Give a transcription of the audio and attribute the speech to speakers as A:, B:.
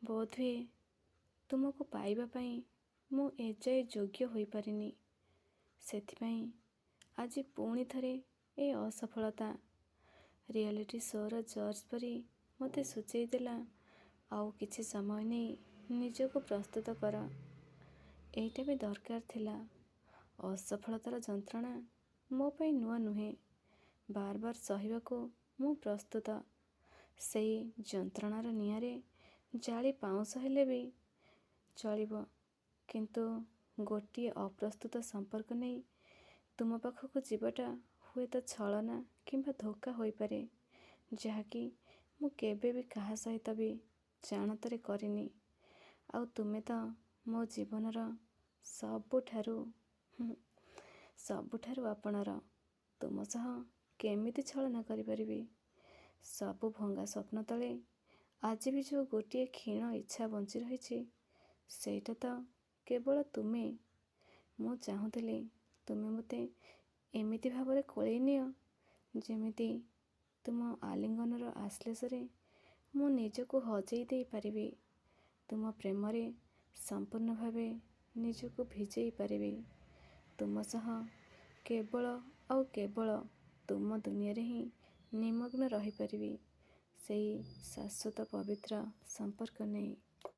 A: ବୋଧହୁଏ ତୁମକୁ ପାଇବା ପାଇଁ ମୁଁ ଏଯାଏ ଯୋଗ୍ୟ ହୋଇପାରିନି। ସେଥିପାଇଁ ଆଜି ପୁଣି ଥରେ ଏ ଅସଫଳତା। ରିଆଲିଟି ଶୋ'ର ଜଜ୍ ପରି ମୋତେ ସୂଚେଇ ଦେଲା, ଆଉ କିଛି ସମୟ ନେଇ ନିଜକୁ ପ୍ରସ୍ତୁତ କର। ଏଇଟା ବି ଦରକାର ଥିଲା। ଅସଫଳତାର ଯନ୍ତ୍ରଣା ମୋ ପାଇଁ ନୂଆ ନୁହେଁ। ବାର ବାର ସହିବାକୁ ମୁଁ ପ୍ରସ୍ତୁତ। ସେଇ ଯନ୍ତ୍ରଣାର ନିଆଁରେ ଜାଳି ପାଉଁଶ ହେଲେ ବି ଚଳିବ, କିନ୍ତୁ ଗୋଟିଏ ଅପ୍ରସ୍ତୁତ ସମ୍ପର୍କ ନେଇ ତୁମ ପାଖକୁ ଯିବାଟା ହୁଏତ ଛଳନା କିମ୍ବା ଧୋକା ହୋଇପାରେ, ଯାହାକି ମୁଁ କେବେ ବି କାହା ସହିତ ବି ଜାଣତରେ କରିନି। ଆଉ ତୁମେ ତ ମୋ ଜୀବନର ସବୁଠାରୁ ସବୁଠାରୁ ଆପଣାର। ତୁମ ସହ କେମିତି ଛଳନା କରିପାରିବି? ସବୁ ଭଙ୍ଗା ସ୍ୱପ୍ନ ତଳେ ଆଜି ବି ଯେଉଁ ଗୋଟିଏ କ୍ଷୀଣ ଇଚ୍ଛା ବଞ୍ଚି ରହିଛି, ସେଇଟା ତ କେବଳ ତୁମେ। ମୁଁ ଚାହୁଁଥିଲି ତୁମେ ମୋତେ ଏମିତି ଭାବରେ କୋଳେଇ ନିଅ, ଯେମିତି ତୁମ ଆଲିଙ୍ଗନର ଆଶ୍ଳେଷରେ ମୁଁ ନିଜକୁ ହଜେଇ ଦେଇପାରିବି, ତୁମ ପ୍ରେମରେ ସମ୍ପୂର୍ଣ୍ଣ ଭାବେ ନିଜକୁ ଭିଜେଇ ପାରିବି, ତୁମ ସହ କେବଳ ଆଉ କେବଳ ତୁମ ଦୁନିଆରେ ହିଁ ନିମଗ୍ନ ରହିପାରିବି, ସେଇ ଶାଶ୍ୱତ ପବିତ୍ର ସମ୍ପର୍କ ନେଇ।